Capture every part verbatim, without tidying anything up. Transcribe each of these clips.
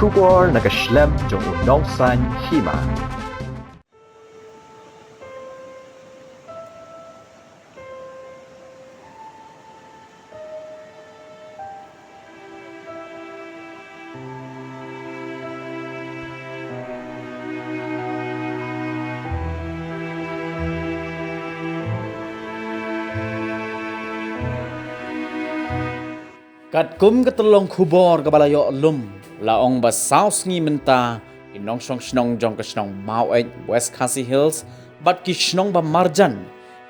Khubor na ka shlem jong u nongsan hima. Katkum ka tyllong khubor kaba la ïoh lum, la ong ba saw sngi mynta, ki nongshong shnong jong ka shnong Maweit, West Khasi Hills, bad ki shnong ba marjan,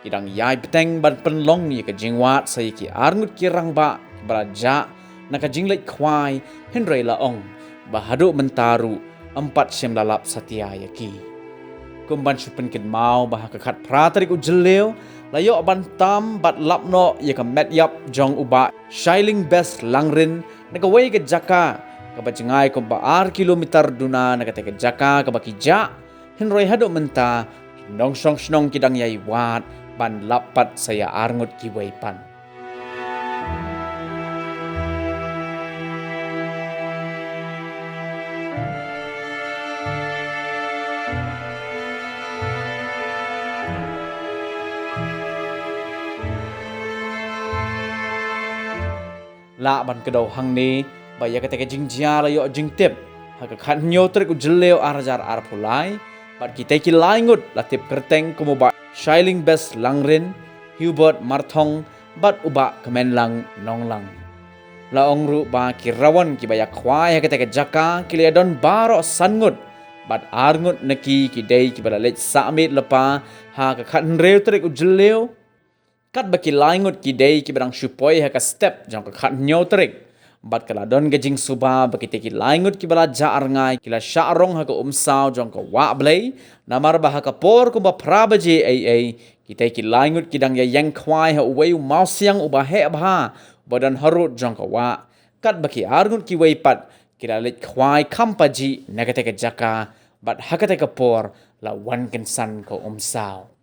ki dang ïai bteng ban pynlong ïa ka jingwad sa ïa ki arngut ki rangbah, ba la jah na ka jingleit khwai, hynrei la ong ba haduh mynta ruh, ym pat shym la lap satia ïa ki. Kum ban shu pynkynmaw ba ha ka khatphra tarik u Jylliew, la ïoh ban tam bad lap noh ïa ka met ïap jong u Bah Shailing Best Langrin, na kawei ka jaka kaba jngai kumba ar kilometer duna na katei ka jaka kaba ki jah, hynrei haduh mynta, ki nongshong shnong ki dang ïai wad ban lap pat sa ïa arngut kiwei pat. Lah ban kdew hangne, ba ïa katei ka jingjia la ïoh jingtip ha ka khathynñiew tarik u Jylliew ar hajar arphew lai, bad kitei ki lai ngut la tip kyrteng kum u Bah Shailing Best Langrin, Hubert Marthong, bad u Bah Kmenlang Nonglang. La ong ruh ba ki rawon kiba ïa khwai ha katei ka jaka ki la ïa don baroh san ngut, bad ar ngut na ki ki dei kiba la leit sah miet lypa ha ka khathynriew tarik u Jylliew, katba ki lai ngut ki dei kiba dang shu poi ha ka step jong ka khathynñiew tarik. Bad ka la don ka jingsuba ba kitei ki lai ngut kiba la jah rngai ki la shah rong ha ka umsaw jong ka wah Blei, namar ba ha ka por kumba phra baje eiei, kitei ki lai ngut ki dang ïa ïeng khwai ha uwei u mawsiang uba heh bha, uba don harud jong ka wah. Katba ki ar ngut kiwei pat, ki la leit khwai kham pajih na katei ka jaka, bad ha katei ka por, la wan kynsan ka umsaw.